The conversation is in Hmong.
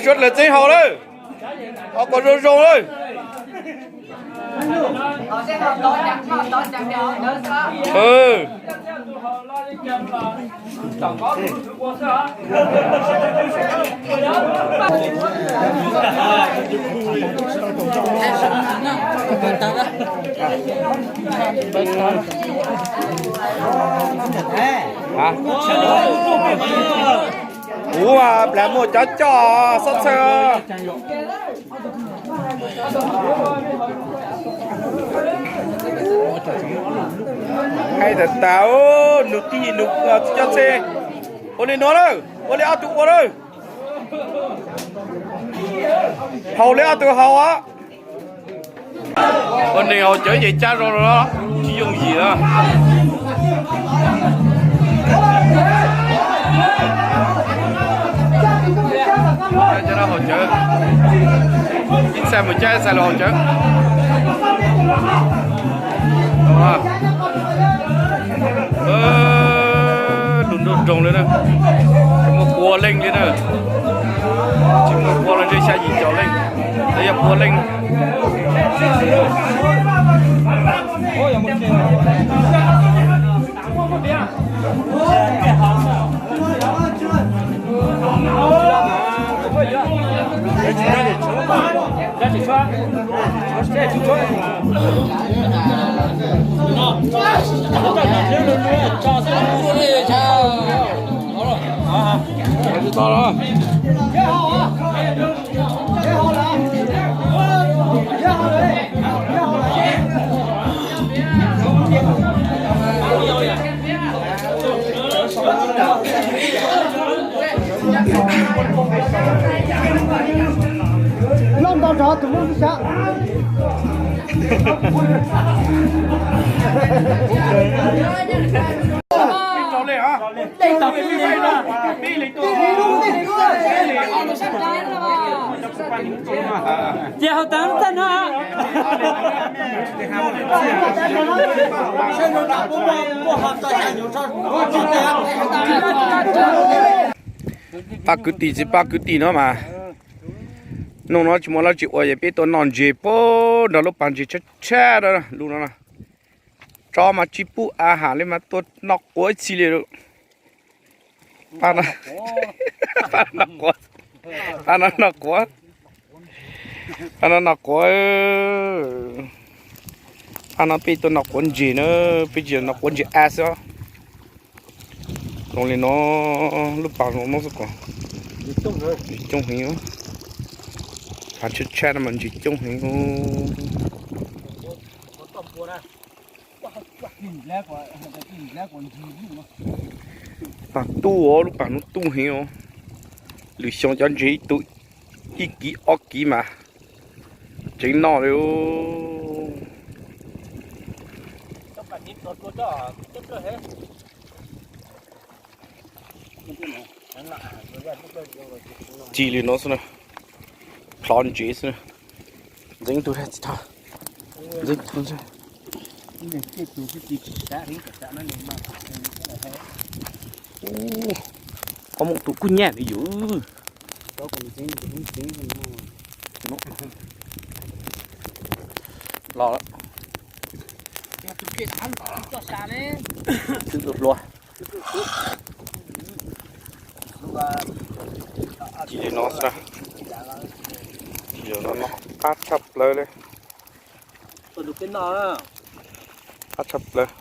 Suav lawv txeeb haus lawm, haus kom zoo zoo lawm. Kuv mas plam muaj cov coj xob txhawj. Hais tas tas, nug tij nug coj txhej. Ua li no lawm, ua li ob tug ua lawm. Haus li ob tug haus os. Ua neeg haus cawv ces cab zoo los tsis yooj yim na. Cab cov no haus cawv, ib txhais mus cab ib txhais los haus cawv. Lug nruab nroog li na, tsis muaj pua leej li na, tsis muaj pua los ntshe xya yim caum leej, yog pua leej. Loj nto zov tus lub xwb sav. Ces hauv tag tag no. Pab kwv tij tsis pab kwv tij no mas, nub no tsis muaj dab tsi ua ces peb tuaj noj ntses puag nrog lub pas ntses tshab tshab lub no. Tsov mas tsis pub a ham li mas tuaj noj quav ib txhis li. Pab no, pab no noj quav, pab no noj quav, pab no peb tuaj noj quav ntses na, peb tsis noj quav ntses a xwb. Zoo li no, lub pas zoo no xwb ko. Ntses coob heev, pas tshab tshab no mas ntses coob heev. Pas tu, lub pas no tu heev os. Lwm xyoo cov ntses ib tug ib kiv ob kiv mas tseem noj li. Ci li no xwb na, plhov ntsev xwb na. Ntxeev tug tsis tau, ntxeev tug. Ub, koj muaj tus kuj nyaj li yus. Los, twb hlua. Ci li no xwb na. Ci li no, qab tshaj plaws li. Qab tshaj plaws.